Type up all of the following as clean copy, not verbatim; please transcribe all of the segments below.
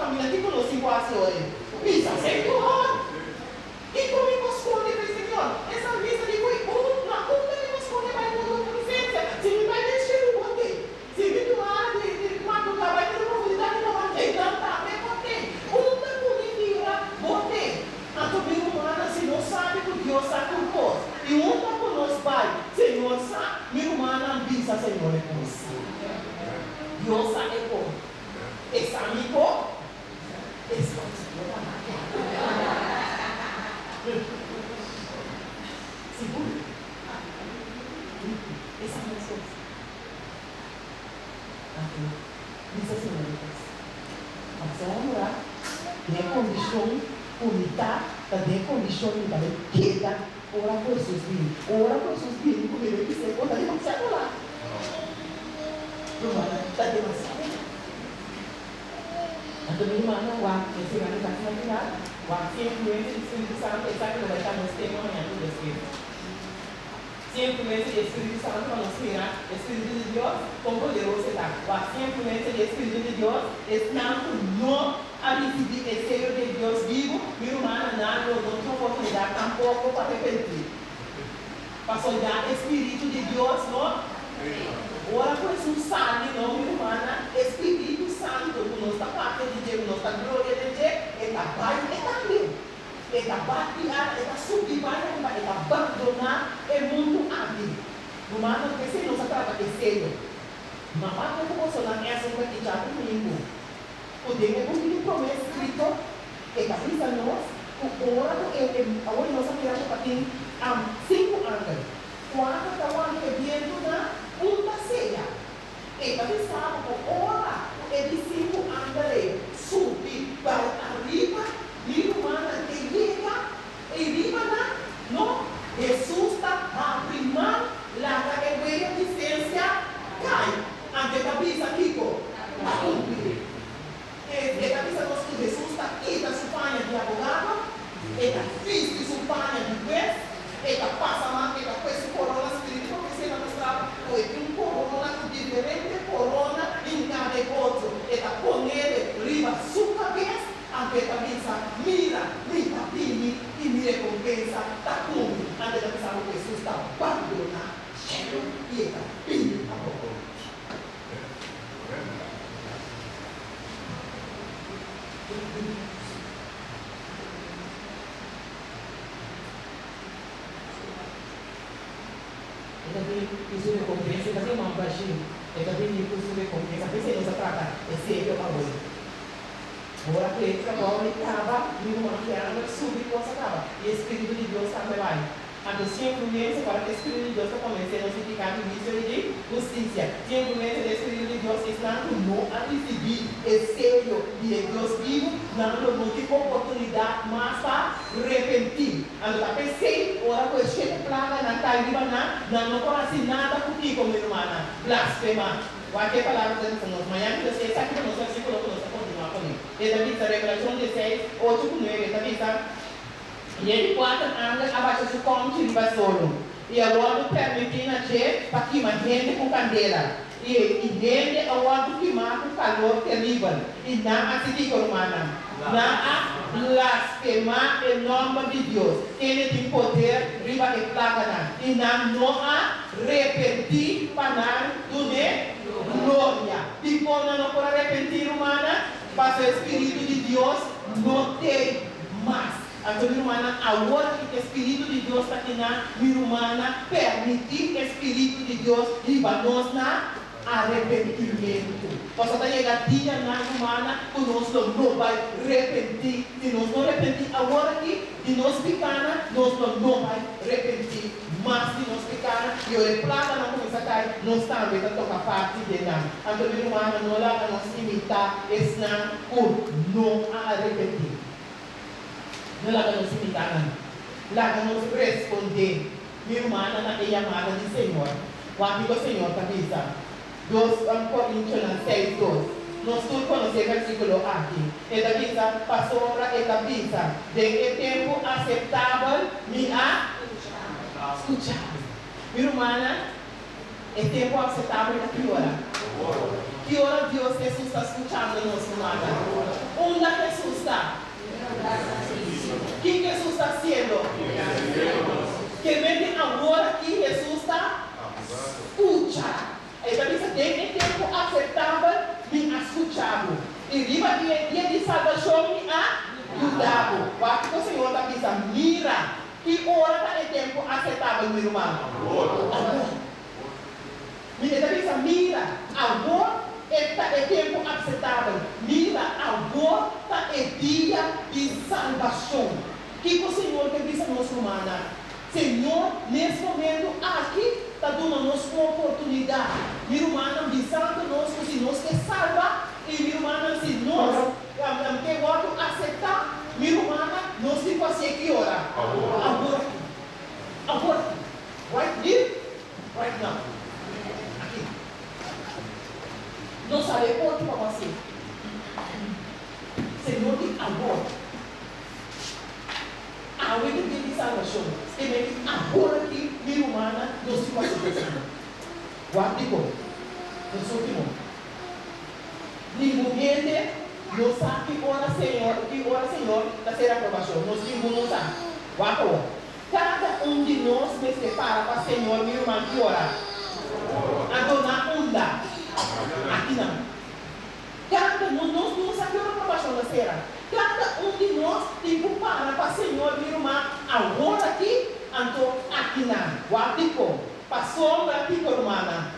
kaminda, kiko nos tin ku hasi ora? Bisa Señor! Kiko mi por skonde pa e Señor? E salmista di ku, Un, na unda mi por skonde bai for bo presensia? Si mi bai den shelu, bo t'ei. Si mi tumara di di madrugá bai den profundidat di laman, einan tambe bo t'ei. Unda ku mi bira, bo t'ei. Anto mi rumannan, si nos sabi ku Dios sa tur kos, i unda ku nos bai, Señor sa, mi rumannan, bisa Señor e kos. Dios sa e kos. E sa mi kos. Sigur, esa no es kos. Anto, bisa Señor e kos. Pasobra den e kondishon ku mi ta, ta den e kondishon mi ta bai keda ora ku Hesus bini. Ora ku Hesus bini ku mi bai bis'é ku ta demasiado lat. Rumannan, ta demasiado lat. Anto mi rumannan wak e semana kasi na final, wak si e influensia di Spiritu Santu, esaki lo bai ta nos tema mañana ku Dios kere. Si e influensia di e Spiritu Santu pa nos mira e Spiritu di Dios kon poderoso e ta. Wak si e influensia di e Spiritu di Dios, esnan ku no a risibí e seyo di e Dios bibu, mi rumannan nan lo no tin oportunidat tampoko pa repentí. Pasobra ya e Spiritu di Dios no. Ora ku Hesus sali no, mi rumannan, e Spiritu Santu ku nos ta papia di dje, ku nos ta gloria den dje, e ta bai e tambe. E ta bati ara, e ta subi bai ariba, e ta bandoná e mundu aki. Rumannan, p'esei nos a trata e seyo. Ma papia ku bosonan esun ta kichá dumingu, ku den e buki di promé eskrito, E ta bisa nos ku ora ku e e awor nos a mira ku ta tin sinku angel, kuater ta wanta e bientu na un ta seya. E ta bisa bo ku ora ku e di sinku angel ei subi bai ariba, mi rumannan e yega ei riba nan, no, Hesus ta habri man laga e wea di sensia kai. Anto e ta bisa kiko? Ta kumpli. E ta bisa nos ku Hesus ta kita su paña di abogado, e ta bisti su paña di hues, e ta pasa man, e ta pue su korona spiritual, porque esei ta mustra ku e tin un korona ku diferente korona hinká den otro. E ta ponele riba su kabes, anto e ta bisa, Mira, mi ta bini i mi rekompensa ta ku mi. Anto e ta bisa bo ku Hesus ta bandoná shelu i e ta bini abou. E ta bin ku su rekompensa, e ta bin man bashí, e ta bini ku su rekompensa. P'esei nos a trata e serio awe. Ora ku e trabou ei kaba, mi ruman Kiander subi kos a kaba, i e Spiritu di Dios tambe bai. Anto sin influensia para ku e Spiritu di Dios ta konvensé nos di piká, di huisio i di hustisia. Sin influensia di e Spiritu di Dios, esnan ku no a risibí e seyo di e Dios bibu, nan lo no tin oportunidat mas pa repentí. Anto ta p'esei, ora ku e shete plaganan kai riba nan, nan no por hasi nada ku kiko, mi rumannan? Blasfemá. Wak e palabra ta bisa nos. Mañana ta bisa esaki ta nos versíkulo ku nos ta kontinuá kuné. E ta bisa, Revelashon dieseis, ocho ku nuebe, e ta bisa. I e di kuater angel a basha su kòmchi riba solo, i a wòrdu pèrmití na dje pa kima hende ku kandela, i i hende a wòrdu kimá ku kalor teribel, i nan a sigui kiko, rumannan? Nan a blasfemá e nòmber di Dios, kende tin poder riba e plaganan, i nan no a repentí pa nan dun'é gloria. Dikon nan no por a repentí, rumannan? Pasobra e spiritu di Dios no t'ei mas. Anto mi rumannan, awor aki ku e spiritu di Dios ta kiná, mi rumannan, permití e spiritu di Dios hiba nos na arepentimentu. Pasobra ta yega dianan, rumannan, ku nos lo no bai repentí. Si nos no repentí awor aki di nos pikánan, nos lo no bai repentí mas di nos pikánan, i ora e plaganan kuminsá kai, nos tambe ta toka parti den nan. Anto mi rumannan, no laga nos imitá esnan ku no a arepentí. No laga nos imitá nan. Laga nos respondé, mi rumannan, na e yamada di Señor. Wak kiko Señor ta bisa. Dos Korintionan seis dos. Nos tur konosé e versíkulo aki. E ta bisa, Pasobra e ta bisa, Den e tempu aseptabel mi a skucha bo. Mi rumannan, E tempu aceptabel ta ki ora? Ki ora Dios Hesus ta scuchando nos rumannan? Unda Hesus ta? Kiko Hesus ta hasiendo? Ke men di awor aki Hesus ta skucha. E ta bisa, Den e tempu aseptabel mi a skucha bo, i riba di e dia di salbashon mi a yuda bo. Wak kiko Señor ta bisa, Mira, ki ora ta e tempu aseptabel, mi ruman? Awor. Mi e ta bisa, Mira, awor e ta e tempu akseptabel. Mira, awor ta e dia di salbashon. Kiko Señor ke bisa nos, rumannan? Señor nes momentu aki ta duna nos un oportunidat, mi rumannan, bisando nos ku si nos ke salba, i mi rumannan, si nos ke wòrdu aseptá, mi rumannan, nos tin ku hasié ki ora? Awor aki. Awor aki. Right here, right now. Aki. Nos sabe e portu pa bo hasié. Señor di awor. Awe ta dia di salbashon. E mei di awor aki, mi rumannan, nos tin ku hasi kosnan. Wak dikon. Nos ultimo. Ningun hende no sa ki ora Señor, ki ora Señor ta sera aprobashon. Nos ningun no sa. Wak awor. Kada un di nos mester para pa Señor, mi ruman, ki ora? Adoná unda? Akinan. Kada un nos no sa ki ora probashon ta sera. Kada un di nos tin ku para pa Señor, mi ruman, awor aki, anto akinan. Wak dikon? Pasobra kiko, rumannan?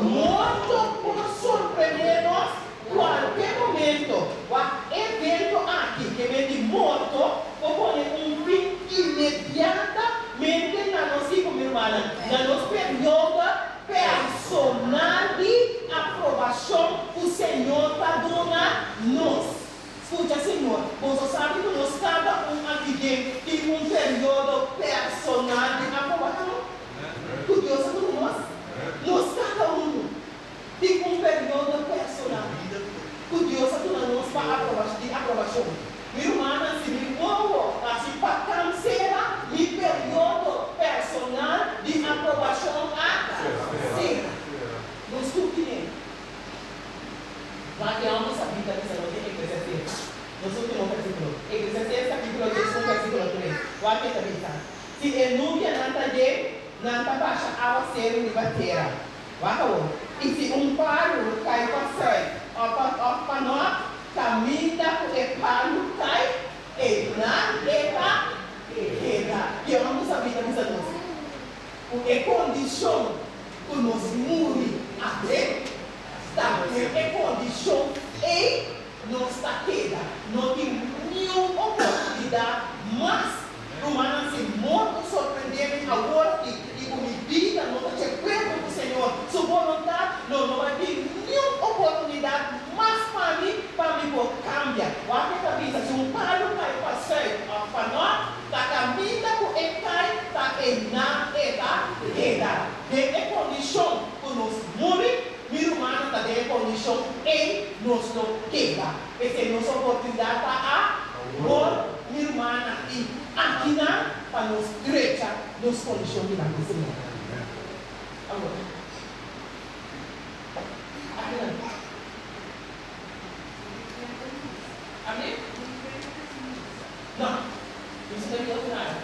Morto por sorprendé nos kualke momento. Wak evento aki ke men di morto por pone un fin inmediatamente na nos kiko, mi rumannan? Na nos periodo Personal di aprobashon ku Señor ta duna nos. Skucha Señor, boso sabi ku nos kada un aki den tin un periodo personal di aprobashon ku Dios a duna nos. Nos kada unu tin un periodo personal ku Dios a duna nos pa di aprobashon. Mi rumannan, si mi wowo hasi pa kansela mi periodo personal di aprobashon a sera. Nos tur tine. Wak e hòmber sabí ta bisa nos den Eklesiastés, nos último versíkulo. Eklesiastés kapítulo 11 versíkulo 3. Wak e ta bisa, Si e nubianan ta yen, nan ta basha awaseru riba tera. Wak awor, i si un palu kai pa sùit òf pa òf pa nòrt, kaminda ku e palu kai, einan e ta keda. Ke hòmber sabí ta bisa nos? Ku e kondishon ku nos muri aden, ta den e kondishon ei nos ta keda. No tin niun oportunidat mas. Rumannan, si morto sorprendé mi awor i i ku mi bida no ta dje kuerdo ku Señor su boluntat, lo no bai tin niun oportunidat mas pa mi pa mi por kambia. Wak e ta bisa, si un palu kai pa sùit òf pa nòrt, ta kaminda ku e kai ta einan e ta keda. Den e kondishon ku nos muri, mi rumannan, ta den e kondishon ei nos lo keda. P'esei nos oportunidat ta awor, mi rumannan, i akinan pa nos drecha nos kondishon dilanti Señor. Awor, akinan. Amén? No, nos no ta di otro nada.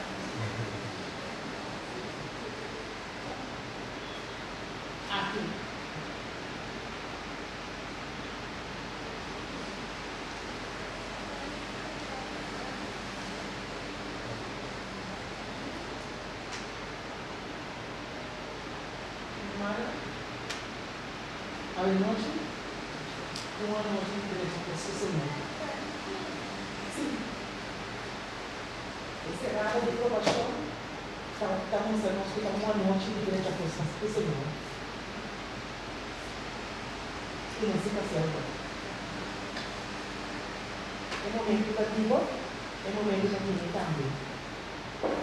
Aki. Hermana, awe nochi un anochi di drecha por su Señor. Sí, e serada di probashon ta ta mustra nos ku ta un anochi di drecha por su Señor. I nos tin hasi algo. E momento ta di bo, e momento ta di mi tambe.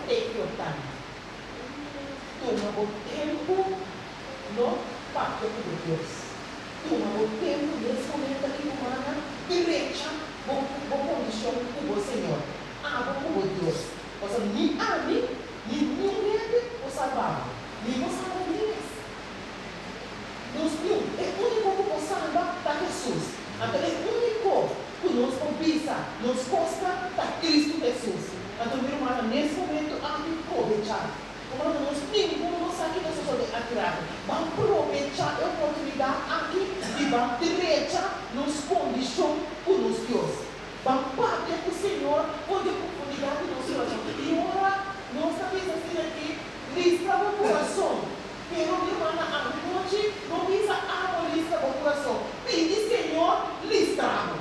Take your time. Tuma bo tempu, no papia ku bo Dios. Tuma bo tempu nes momento aki bo mana drecha bo bo kondishon ku bo Señor, abo ku bo Dios. Pasobra ni ami ni niun hende por salba bo, ni bo salba mi mes. Nos niun. E úniko ku por salba ta Hesus. Anto e úniko ku nos por bisa. Nos kosta ta Kristu Hesus. Anto mi rumannan, nes momento aki probechá. Rumannan, nos ningun no sa kiko sosodé aki rato. Ban probechá e oportunidat aki i ban drecha nos kondishon ku nos Dios. Ban papia ku Señor for di e profundidat di nos kurason. I ora nos ta bisa asina aki, listra bo kurason. Pero mi rumannan, anochi no bisa abo listra bo kurason. Pidi Señor listra bo.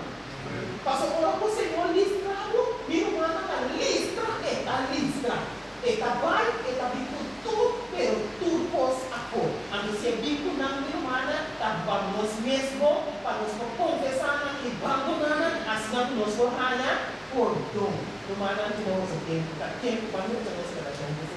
Pasobra ora ku Señor listra bo, mi rumannan ta listra, e ta listra. E ta bai, e ta bin ku tur, pero tur kos afó. Anto si e bin ku nan, mi rumannan, ta pa nos mes bon, pa nos por konfesá nan i bandoná nan, asina ku nos por haña pordon. Rumannan, tuma boso tempu, ta tempu pa lucha nos relashon ku.